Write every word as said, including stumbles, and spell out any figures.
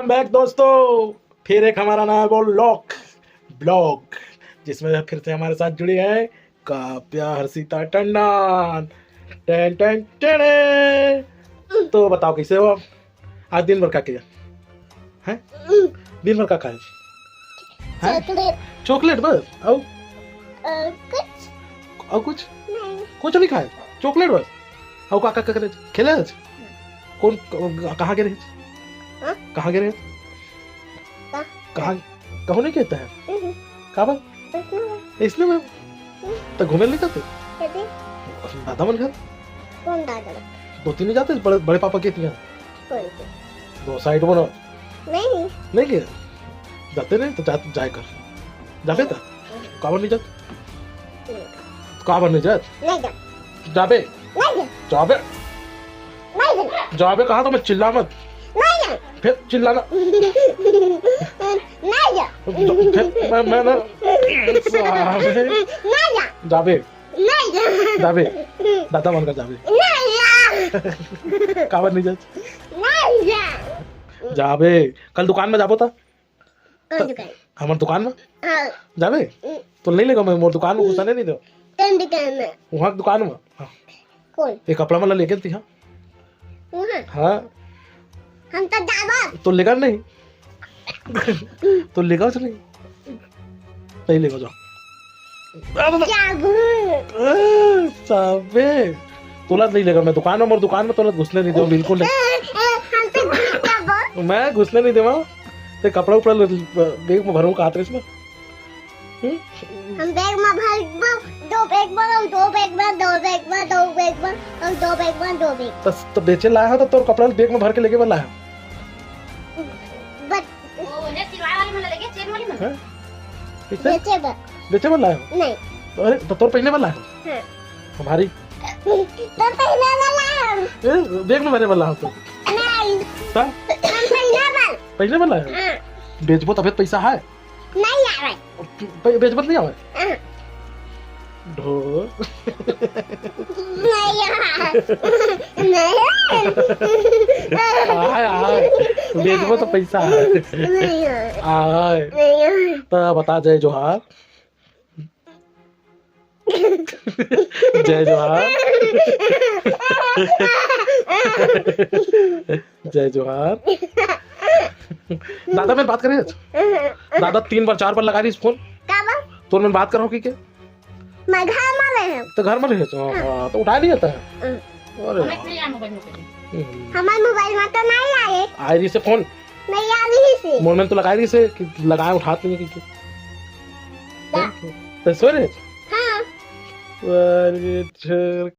Back दोस्तों, फिर एक हमारा नया ब्लॉग ब्लॉग जिसमें फिर से हमारे साथ जुड़ी है काव्या हर्षिता टंडन। टन टन टन। तो बताओ, कैसे हो आप? आज दिन भर का किया है? दिन भर का खाए हैं? चॉकलेट। चॉकलेट बस? और कुछ? और कुछ? नहीं। कुछ नहीं खाए, चॉकलेट बस। और का का करे? खेले आज? कौन, कहाँ गे रहे? हाँ? कहाँ गे रहे? का? कहाँ? कहूँ नहीं कहता है। काबर? इसने में तो घूमे नहीं जाते। दादा मन घर। कौन दादा? दो तीन नहीं जाते बड़े, बड़े पापा के तिया। कौन के? दो साइड बनो। नहीं। नहीं गए? जाते नहीं तो जा, जाए कर। जाबे ता? काबर नहीं जात? काबर नहीं जात? नहीं जात। जाबे? नहीं जात। जाबे? नहीं जात। जाबे कहा तो मैं चिल्ला मत। नहीं जात। फिर चिल्लाना। नहीं जात। फिर मैं, मैं ना, साले। नहीं जात। जाबे? नहीं जात। जाबे? दादा मन का जाबे? नहीं जात। काबर नहीं जात? नहीं जात। जाबे। कल दुकान में जाबो ता? कौन दुकान? हमर दुकान में। हाँ। जाबे? तो नहीं लेगा मैं, मोर दुकान में घुसने नहीं दो। कौन दुकान में? वहाँ दुकान में। हाँ। कौन? ये कपड़ा वाला लेके थी, हाँ। वहाँ? हाँ। हम तो जाबो। तो लेगा नहीं। तो लेगा नहीं। नहीं लेगा, जाओ। जाबो। ए, साबे। तोला नहीं लेगा मैं दुकान में, मोर दुकान में तोला घुसने नहीं देवा, बिल्कुल नहीं। हम तो घुस जाबो। मैं घुसने नहीं देवा। ते कपड़ा उपड़ा ले, बैग में भरूँ का आतरेस में। हम्म? हम बैग में भरबो, दो बैग में, दो बैग में, दो बैग में, दो बैग में, और दो बैग में, दो बैग। तो, तो बेचे लाया हो तो तोर कपड़ा बैग में भर के लेके वाला है। बट वो उन्हें सिलवाए वाली में लगे, चेन वाली में। हैं? किससे? बेचे बर। बेचे वाला है? नहीं। तो अरे, तो तोर पहने वाला है? हाँ। हमारी तो पहने वाला है। ए, बैग में भरे वाला है तो। नहीं। हाँ? हम पहने बर। पहने वाला है? हाँ। बेचबो तबे तो पैसा है। नहीं आवे। बे-, बेचबो तो नहीं आवे। हाँ। ढोर। नहीं आवे। नहीं आवे। आय, आय। बेचबो तो पैसा है। नहीं आवे। आय। नहीं आवे। तो बता, जय जोहार। जय जोहार। जय जोहार। दादा मन बात करे? दादा तीन बार, चार बार लगा रही फोन। का बात? तोर मन बात करो कि के? मैं घर में रहे हूँ। तो घर में रहे हो? हाँ। हाँ, तो उठा नहीं जाता है। हम्म। अरे हमारे वाह। नहीं आया मोबाइल में कभी। हम्म। हमारे मोबाइल में तो नहीं आए। आए रही से फोन? नहीं आ रही से। मोर मन तो लगा रही से कि लगाए, उठाते नहीं कि। दा। तो सो रहे? हाँ। अरे छोर।